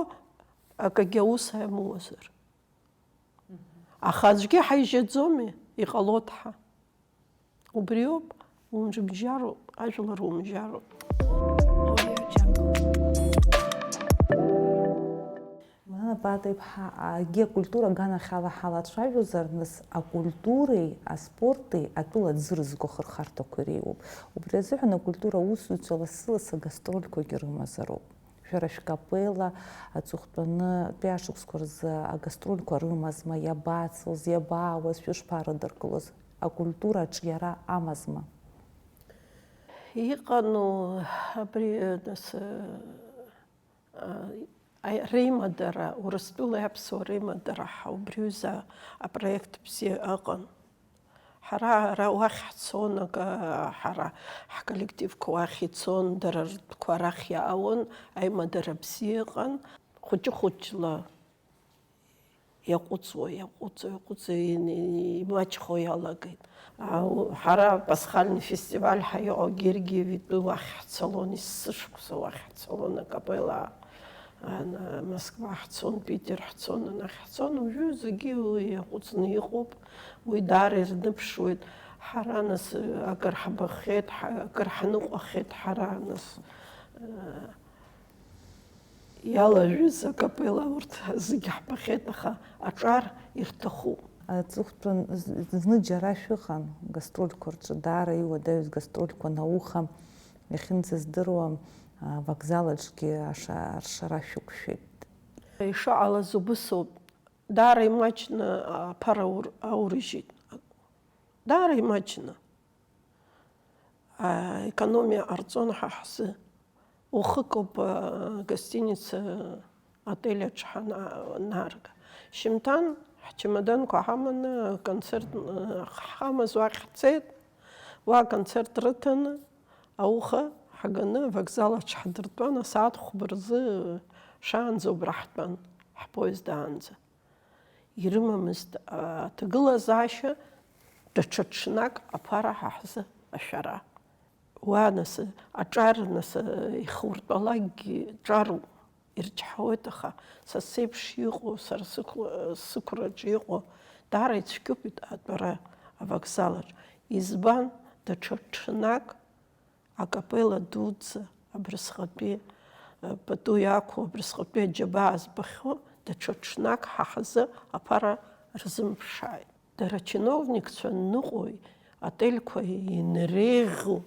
акагьы аус аимуазар? Аха аӡәгьы ҳаижьаӡомеи, иҟалоит ҳәа. Убриоуп, умжьымжьароуп, ажәлар умжьароуп. Милана Патеиԥҳа, егьи акультура аганахьала ҳалацәажәозар, нас акультуреи аспорти атәыла дзырызго ахырхарҭақәа иреиуоуп. Убри азыҳәан акультура аусзуҩцәа лассы-лассы агастрольқәагьы рымазароуп. Шәара шәкапелла аҵыхәтәаны тәи ашықәсқәа рзы агастрольқәа рымазма, иабацоз, иабаауаз, шәышԥарыдыркылоз, акультура аҿиара амазма? Иҟану абри, нас, а, реимадара, Урыстәылеи Аԥсуа реимадара ҳәа убри аҩыза апроект бзиа ыҟан. Ҳара ара уахь ҳцон, акы, ҳара ҳколлективқәа уахь ицон, дара ртәқәа арахь иаауан, аимадара бзиа ыҟан. Хәыҷы-хәыҷла иаҟәыҵуа, иаҟәыҵуа, иаҟәыҵуа, ин-, имаҷхо иалагеит. Ау-, ҳара пасхальный фестиваль ҳәа иҟоу Гергиев итәы уахь ҳцалон, есышықәса уахь ҳцалон, акапелла, ана, Москва ҳцон, Питер ҳцон, анахь ҳцон, уажәы зегьы уи иаҟәыҵны иҟоуп, уи даара ирныԥшуеит. Ҳара, нас, акыр ҳбахьеит, ҳа-, акыр ҳныҟәахьеит ҳара, нас, э, иалажәыз акапелла урҭ зегьы ҳбахьеит, аха аҿар ирҭахуп. Аҵыхәтәан з-, зны џьара шәыҟан гастрольқәа рҿы, даара иуадаҩыз гастрольқәа науха, иахьынӡаздыруа, а, авокзал аҿгьы аша-, аршара шәықәшәеит. Ишыҟалаз убысоуп, даара имаҷны аԥара аур-, аурыжьит. Даара имаҷны. Аекономиа ҟарҵон ҳа ҳзы. Уахык ауп, а, гостиница отель аҿы ҳанаарга. Шьымҭан ҳчамаданқәа ҳаманы аконцерт, а, ҳамаз уахь ҳцеит. Уа аконцерт рыҭаны, ауха ҳаганы авокзал аҿы ҳдыртәан, асааҭ хәба рзы шаанӡа убра ҳтәан, ҳпоезд аанӡа. Ирымамызт, а, аҭагылазаашьа даҽа ҽнак аԥара ҳа ҳзы ашәара. Уа, нас, аҿар, нас, ихуртәалакгьы ҿароуп, ирчҳауеит, аха са сеиԥш иҟоу, сара сықәла-, сықәраҿы иҟоу, даара ицәгьоуп ит-, атәара авокзалаҿ. Избан, даҽа ҽнак акапелла дуӡӡа абрысҟатәи, э, пату иақәу абрысҟатәи аџьабаа збахьоу даҽа ҽнак ҳа ҳзы аԥара рзымԥшааит. Дара ачиновникцәа ныҟәои, отельқәа ианреиӷьу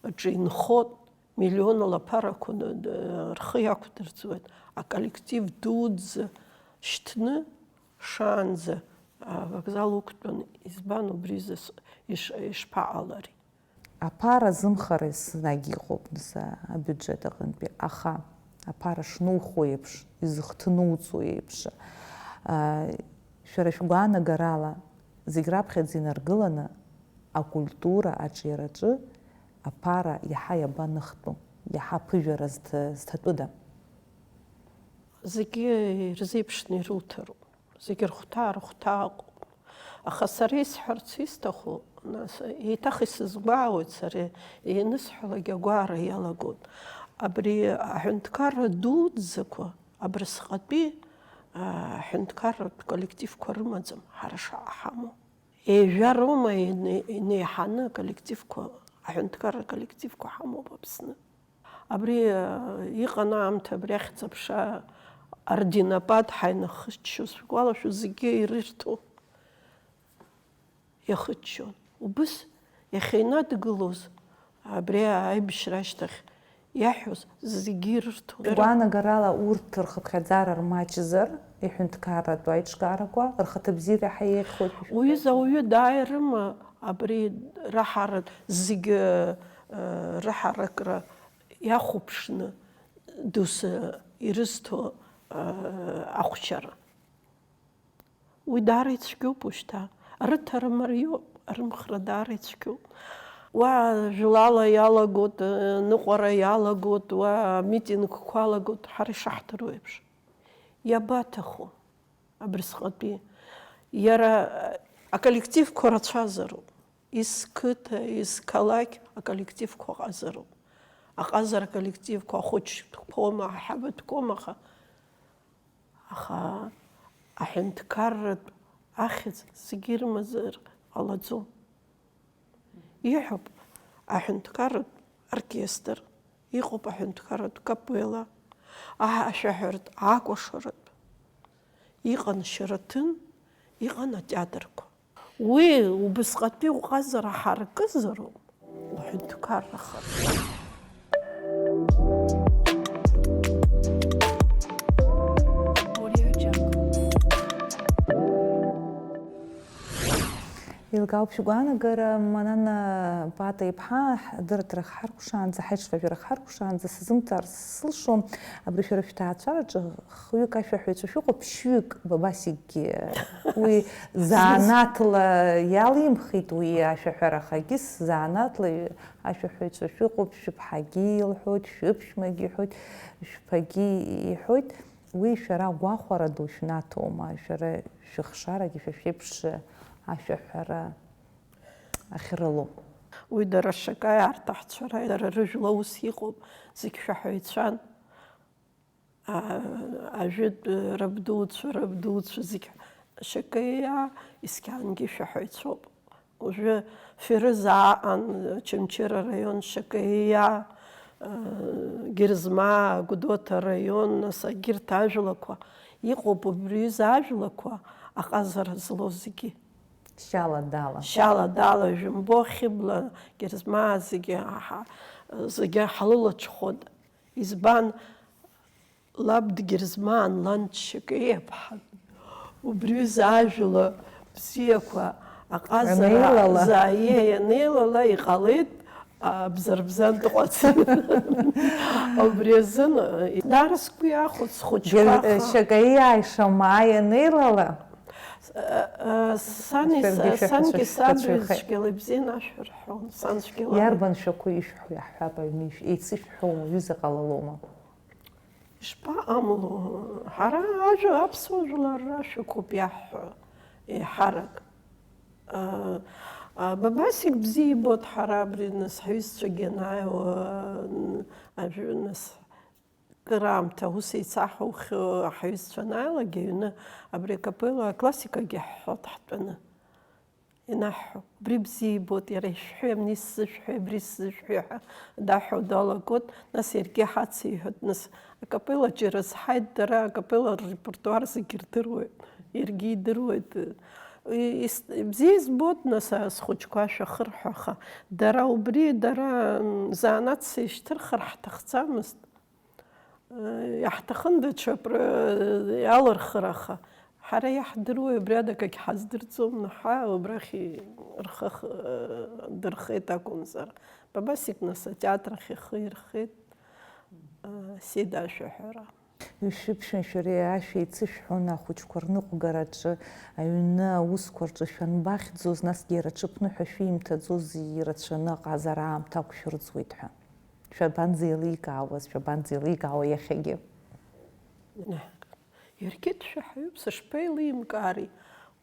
аҿы инхоит, миллионла аԥарақәа н-, д-, рхы иақәдырӡуеит, аколлектив дуӡӡа шьҭны шаанӡа авокзал уқәтәан, избан убри зыс-, иш-, ишԥаҟалари? Аԥара зымхара еснагь иҟоуп, нас, абиуџьет аҟынтәи, аха аԥара шнухуа еиԥш, изыхҭнуҵо еиԥш, а, шәара шәгәаанагарала, зегь раԥхьаӡа инаргыланы, акультура аҿиараҿы аԥара иаҳа иабаныхтәу, иаҳа аԥыжәара зҭ-, зҭатәыда? Зегьы ирзеиԥшны ируҭароуп. Зегьы рхәҭаа, рыхәҭаа ыҟоуп. Аха сара исҳәарц исҭаху, нас, еиҭах исызгәаауеит сара, ианысҳәалак агәаара иалагоит. Абри аҳәынҭқарра дуӡӡақәа абрысҟатәи, а, аҳәынҭқарратә коллективқәа рымаӡам, ҳара шаҟа ҳамоу. Ҩажәа роума ине-, инеиҳаны аколлективқәа, аҳәынҭқарра коллективқәа ҳамоуп Аԥсны. Абри, э, иҟан аамҭа, абри ахьӡ-аԥша орденопад ҳаинахыччоз шәгәалашәо, зегьы ирырҭо иахыччон. Убыс иахьа инадгылоз абри аибашьра ашьҭахь иаҳәоз зегьы ирырҭон. Гәаанагарала урҭ рхыԥхьаӡара рмаҷзар, иҳәынҭқарратә аиҿкаарақәа рхаҭабзиара иаҳа еиӷьхоит ҳәа шәыԥхьаӡоит? Уҩыза ауаҩы дааирыма абри раҳаратә зегьы, э, раҳаракра иахәаԥшны досу ирызҭо, э, ахәшьара? Уи даара ицәгьоуп ушьҭа. Рыҭара мариоуп, рымхра даара ицәгьоуп. Уа жәлала иалагоит, ныҟәара иалагоит, уа митингқәа алагоит, ҳара ишаҳдыруа еиԥш. Иабаҭаху абрысҟатәи? Иара аколлективқәа рацәазароуп. Есқыҭа, есқалақь аколлективқәа ҟазароуп. Аҟазара аколлективқәа ахәыҷтәқәоума, аҳабатәқәоума, аха Аха аҳәынҭқарратә ахьӡ зегьы ирымазар ҟалаӡом. Иҟоуп аҳәынҭқарратә оркестр, иҟоуп аҳәынҭқарратә капелла, аҳәаҳәаратә, акәашаратә, иҟан Шьараҭын, иҟан атеатрқәа. Уи убасҟатәи уҟазара ҳаракызароуп, уҳәынҭқаррахар. Еилкаауп шәгәаанагара, Манана Пата иԥҳа, ҳдырраҭара ҳаркәшаанӡа, ҳаиҿцәажәара ҳаркәшаанӡа сзымҵаарц сылшом, абри шәара шәҭаацәараҿы хҩык ашәаҳәаҩцәа шәыҟоуп, ԥшьҩык, Бабасикгьы уи заанаҭла иалимхит уи ашәаҳәарахагьы, заанаҭла ашәаҳәаҩцәа шәыҟоуп, шәыԥҳагьы илҳәоит, шәыԥшәмагьы иҳәоит, шәԥагьы иҳәоит. Уи шәара гәахәара ду шәнаҭома, шәара шәыхшарагьы шәа шәеиԥш ашәаҳәара ахьрылоу? Уи дара шьакаиаа рҭаҳцәара, дара рыжәла ус иҟоуп, зегь шәаҳәаҩцәан. А, ажәытә рабдуцәа, рабдуцәа зегь шьакаиаа, исқьангьы шәаҳәаҩцәоуп. Уажәы Ферыз ааҟан, Очамчыра араион шьакаиаа, э, Герзмаа, Гәдоуҭа араион, нас егьырҭ ажәлақәа иҟоуп, убри аҩыза ажәлақәа аҟазара злоу зегьы. Шьала дала. Шьала дала, жәымбо, Хьыбла, Герзмаа зегьы ҳа-, зегьы ҳлылаҽхәоит. Избан? Лаб дгьырзмаан, лан дшьакеиаԥҳан. Убри аҩыза ажәла бзиақәа аҟазара Анеилала. Заа, иеи, анеилала, иҟалеит, а, бзарбзан дҟәацын. Убри азын, э, даара сгәы иахәоит схәыҷқәа. Гьыр-, э, шьакаиааи шамааи анеилала. Э, э, сани, Шәаргьы са-, шәаҳәа сангьы шәа-, саб шәаҳәа. Цәгьала ибзианы ашәа рҳәон, сан цәгьала. Иарбан шәақәа ишәҳәо иаҳҳәап, аҩны иш-, еицышәҳәоума, ҩыза ҟалалома? Ишԥаҟамло? Ҳара ажәа, аԥсуа жәлар рашәақәоуп иаҳҳәо, еиҳарак. А, а, Бабасик бзиа ибоит ҳара абри, нас, ҳҩызцәагьы анааиуа, н-, ажәа, нас, кыраамҭа аус еицаҳухьоу ҳҩызцәа анааилак, аҩны абри акапелла аклассикагьы ҳҳәоит ҳтәаны. Инаҳҳәо, убри бзиа ибоит, иара ишәҳәеи, абни сзышәҳәеи, абри сзышәҳәеи ҳәа даҳәо далагоит, нас иаргьы ҳациҳәоит, нас акапелла џьара зҳаит дара, акапелла ррепертуар зегьы рдыруеит, иаргьы идыруеит. И-, ис-, бзиа избоит, нас, а, схәыҷқәа ашәа хырҳәо, аха дара убри, дара, м, занааҭс ишьҭырхыр ҳҭахӡамызт. Иаҳҭахын даҽа пр-, иалырхыр, аха ҳара иаҳдыруеи, убри ада акагь ҳаздырӡом, ҳа убрахь рхы х-, дырхеит акәымзар. Бабасик, нас, атеатр ахь ихы ирхеит, Седа ашәаҳәара. Ишәыԥшәма шәареи ашәа еицышәҳәон ахәыҷқәа рныҟәгараҿы, аҩны аусқәа рҿы шәанбахьӡоз, насгьы иара аҽыԥныҳәа шәимҭаӡози, ирацәаны аҟазара аамҭа ақәшәырӡуеит ҳәа? Шәабанӡеиликаауаз, шәабанӡеиликаауа иахьагьы? Иаргьы дшәаҳәаҩуп, сышԥеилимкаари?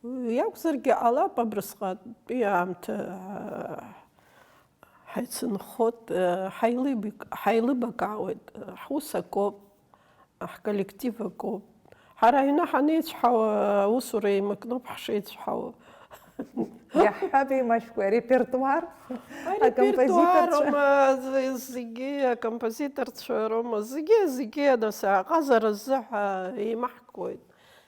Уи иакәзаргьы ҟалап, абрысҟатәи аамҭа, аа, ҳаицынхоит, аа, ҳаилибак-, ҳаилибакаауеит, ҳус акоуп, ҳколлектив акоуп. Ҳара аҩны ҳанеицәҳауа, аусура еимакноуп ҳшеицәҳауа. Иаҳҳәап, еимашәкуа арепертуар, акомпозиторцәа. Арепертуароума, з-, зегьы, акомпозиторцәа роума, зегьы, зегьы, нас, аҟазара азыҳәа еимаҳкуеит.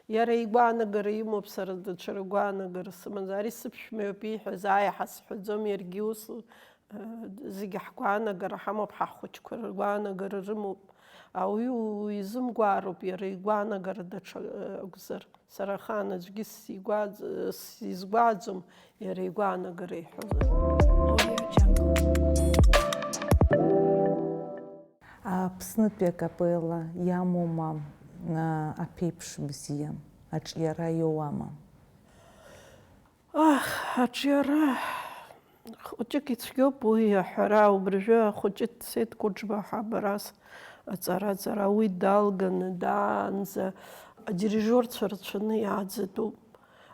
Иара игәаанагара имоуп, сара даҽа ргәаанагара сымаӡам. Ари сыԥшәмеиуп ииҳәаз, аиаҳа сҳәаӡом, иаргьы ус, э, зегьы ҳгәаанагара ҳамоуп, ҳахәыҷқәа ргәаанагара рымоуп. Ауаҩы уизымгәаароуп, иара игәаанагара даҽа, э, акәзар. Сара ахаан аӡәгьы сигәааӡ-, сизгәааӡом иара игәаанагара иҳәозар. Аԥснытәи акапелла иамоума, а, аԥеиԥш бзиа, аҿиара иоуама? Аҳ, аҿиара хәыҷык ицәгьоуп уи аҳәара, убыржәы ахәыҷы дцеит Кәыџба ҳабарас аҵара-ҵара, уи далганы даанӡа адирижиорцәа рацәаны иааӡатәуп,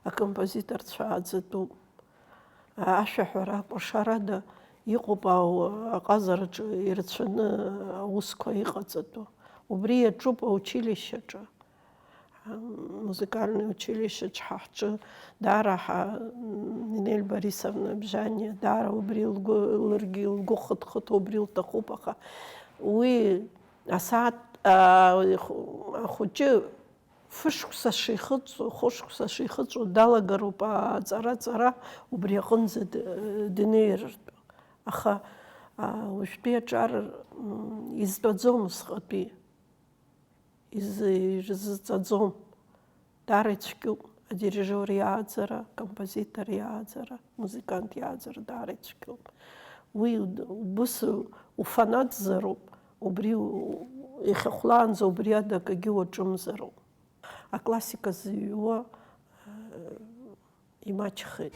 акомпозиторцәа ааӡатәуп. Ашәаҳәара акәашарада иҟоуп ау-, аҟазараҿы ирацәаны аусқәа иҟаҵатәу. Убри иаҿуп аучилишьеаҿы. Музыкальное училищеаҿ ҳа ҳҿы даара ҳа, Нинель Борисовна Бжьаниа, даара убри лгәы, ларгьы лгәы хыҭ-хыҭуа убри лҭахуп, аха уи асааҭ, а, ахәыҷы фышықәса шихыҵуа, хәышықәса шихыҵуа далагароуп аҵара-ҵара убри аҟынӡа д-, днеиртә. Аха, а, уажәтәи аҿар, м, изтәаӡом усҟатәи. Изы-, ирзыҵаӡом. Даара ицәгьоуп. Адирижиор иааӡара, акомпозитор иааӡара, амузыкант иааӡара даара ицәгьоуп. Уи убыс уфанатзароуп, убри иахьахәлаанӡа убри ада акгьы уаҿымзароуп. Аклассика зыҩуа имаҷхеит.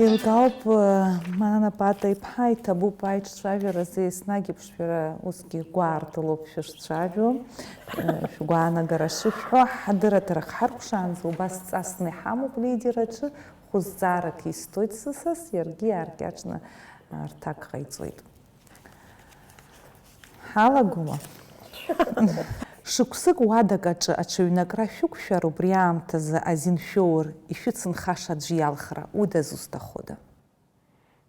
Еилкаауп, Манана Пата-иԥҳа, иҭабуп аиҿцәажәаразы еснагь аԥшшәара усгьы гәаартылоуп шәышцәажәо, шәгәаанагара шышәҳәо, ҳдырраҭара хҳаркәшаанӡа убас ҵасны иҳамоуп лидер аҿы, хәы зҵаарак истоит сысас, иаргьы иааркьаҿны рҭак ҟаиҵоит. Ҳалагома? Шықәсык уадак аҿы аҽаҩнакра шәықәшәар, убри аамҭазы азин шәоур, ишәыцынхаша аӡә иалхра, уи дазусҭахода?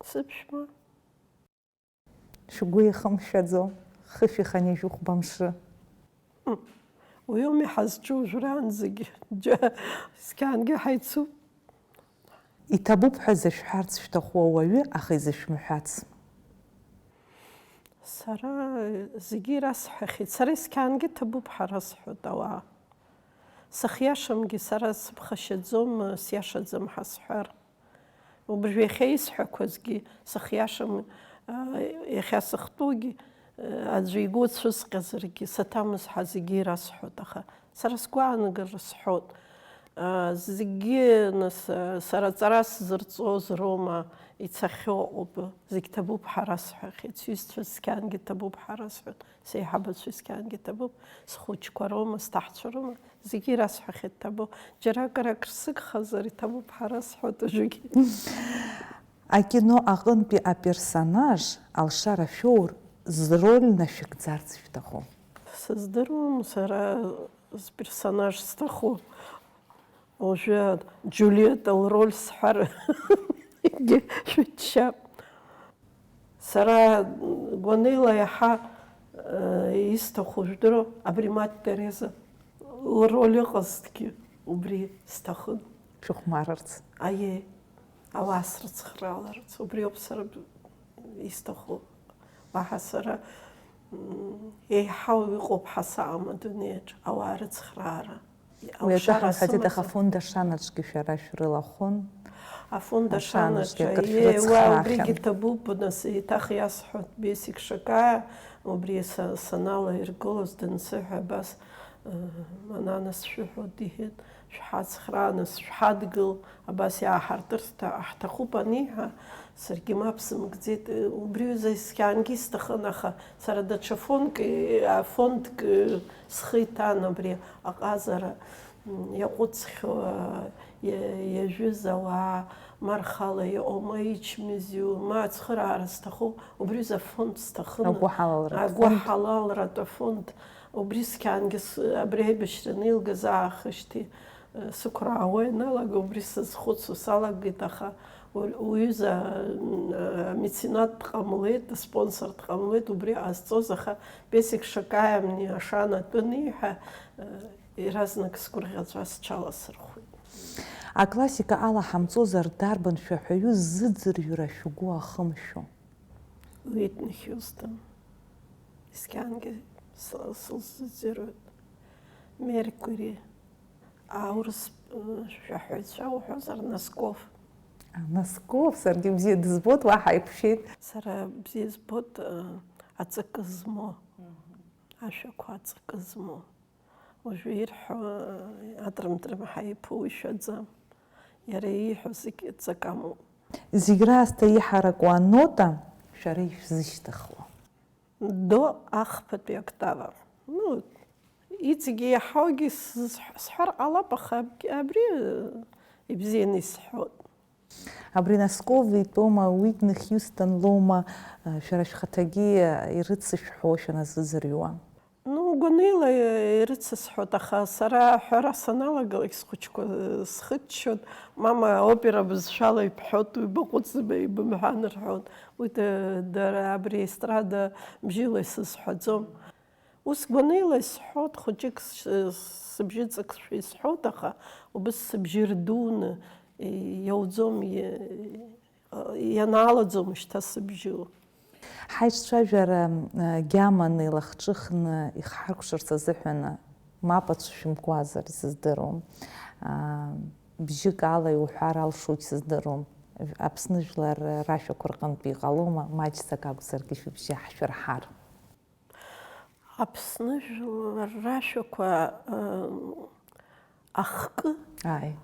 Сыԥшәма. Шәгәы ихымшәаӡо, хышә иханижәыхәба мшы. Уи ауми ҳазҿу уажәраанӡагьы, џьа, сқьаангьы ҳаицуп. Иҭабуп ҳәа зышәҳәарц шәҭаху ауаҩы, аха изышәмҳәац. Сара зегьы ирасҳәахьеит. Сара исқьаангьы ҭабуп ҳәа расҳәоит ауаа. Сыхиашамгьы, сара сыԥхашьаӡом, сиашаӡам ҳәа сҳәар. Убри иахьа исҳәақәазгьы сыхиашам, а, иахьа сыхтәугьы, а, аӡәы игәы цәысҟьазаргьы, саҭамыз ҳәа зегьы ирасҳәоит, аха сара сгәаанагара сҳәоит. А, зегьы, нас, а, сара аҵара сзырҵоз роума, ицахьоу ыҟоуп, зегь ҭабуп ҳәа расҳәахьеит, сҩызцәа зқьангьы ҭабуп ҳәа расҳәоит, сеиҳабацәа зқьангьы ҭабуп, схәыҷқәа роума, сҭаҳцәа роума, зегьы ирасҳәахьеит ҭабуп. Џьара акыр акыр сыгхазар, иҭабуп ҳәа расҳәоит уажәыгьы. Акино аҟынтәи аперсонаж алшара шәоур, зроль нашәыгӡарц шәҭаху? Сыздыруам сара зперсонаж сҭаху. Уажәы Џьулиета лроль сҳәар, егьи шәыччап. Сара гәанеила иаҳа, э, исҭаху, жәдыруа, абри Мать Тереза лроль ыҟазҭгьы убри сҭахын. Шәыхәмарырц. Аиеи, ауаа срыцхрааларц, убри ауп сара б-, исҭаху. Уаҳа сара, м, еиҳау иҟоуп ҳәа саҟам адунеиаҿ, ауаа рыцхраара. Уи атәы ҳамҳәаӡеит, аха афонд Ашанаҿгьы шәара шәрылахәын. Афонд Ашанаҿ, Ашанаҿгьы акыр, е, уа шәрыцхраахьан. Убригьы ҭабуп, нас, еиҭах иасҳәоит Бесик Шакаиа, убри са-, саналаиргылоз дансыҳәа, абас, э, Манана сшәыҳәоит, иҳәеит, шәҳацхраа, нас, шәҳадгыл, абас иааҳартырц ҭа-, ҳҭахуп аниҳәа, саргьы мап сымкӡеит, э, убри ҩыза исхьаангьы исҭахын, аха сара даҽа фондк, э, афондк, э, схы иҭан абри аҟазара. Иаҟәыҵхьоу, иа-, иажәыз ауаа, ма рхала иҟоу, ма ичмазаҩу, ма ацхыраара зҭаху, убри рзы афонд сҭахын. Агәыҳалалратә фонд. Агәыҳалалратә афонд. Убри сқьаангьы с-, абри аибашьра анеилгаз аахижьҭеи, э, сықәраауа ианалага, убри сазхәыцуа салагеит, аха у-, уҩыза, э, меценат дҟамлеит, спонсор дҟамлеит, убри ҟазҵоз, аха Бесик Шакаиа мни ашан атәы аниҳәа, э, Иаразнак сгәырӷьаҵәа сҽаласырхәит. Аклассика ала ҳамҵозар, дарбан шәаҳәаҩы ззыӡырҩра шәгәы ахымшәо? Уитни Хьустон. Исқьангьы сы-, сылзыӡырҩуеит. Меркури, аурыс, э, шәаҳәаҩцәа уҳәозар, Носков. А, Носков, саргьы бзиа дызбоит, уаҳа иԥшит. Сара бзиа збоит, э, аҵакы змоу, ашәақәа аҵакы змоу. Уажәы ирҳәо, атрым-трымҳа иԥуишәаӡам. Иара ииҳәо зегь ҵак амоуп. Зегь раасҭа иҳараку анота шәара ишәзышьҭыхуа? До ахԥатәи октава. Ну, иҵегьы иаҳаугьы сзы-, сҳәар ҟалап, аха аб-, абри, э, ибзианы исҳәоит. Абри Носков итәоума, Уитни Хьустон лоума, э, шәара шәхаҭагьы, э, ирыцышәҳәо шәаназыӡырҩуа? Ну, гәаныла, э, ирыцысҳәоит, аха сара аҳәара саналагалак схәыҷқәа, э, схыччоит, мама, опера бызшәала ибҳәоит, уи баҟәыҵӡам, ибымҳәан рҳәоит. Уи да-, дара абри аестрада бжьыла исызҳәаӡом. Ус гәаныла исҳәоит, хәыҷык с-, сыбжьы ҵакшәа исҳәоит, аха убыс сыбжьы рдуны иауӡом, и-, ианаалаӡом шьҭа сыбжьы. Ҳаиҿцәажәара, э, гьаманы илахҿыхны ихҳаркәшарц азыҳәан мап ацәшәымкуазар, исыздыруам. А, бжьык ала иуҳәар алшоит, сыздыруам. Аԥсны жәлар рашәақәа рҟынтә иҟалома, маҷӡак акәзаргьы шәыбжьы ҳшәырҳар? Аԥсны жәлар рашәақәа, э, ахкы Ааи,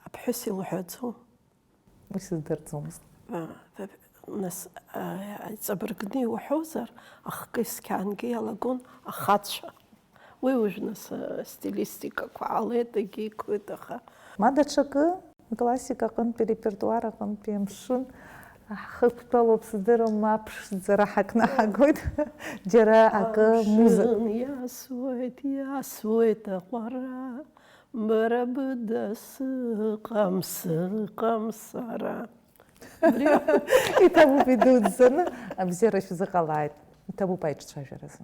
аԥҳәыс илҳәаӡом. уи сыздырӡомызт. Нас, а, иҵабыргны иуҳәозар, ахкы есқьаангьы иалагон ахацәа. Уи уажә нас, а, стилистикақәа ҟалеит, егьиқәит, аха. Ма даҽакы, классика аҟынтәи, репертуар аҟынтәи амшын ҳхықәтәалоуп, сыздыруам, ма ԥшӡара ҳакнаҳагоит, џьара акы музыка. Амшын иасуеит, иасуеит аҟәара, бара быда сыҟам, сыҟам сара. Убри. Иҭабуп идуӡӡаны, абзиара шәзыҟалааит. Иҭабуп аиҿцәажәаразы.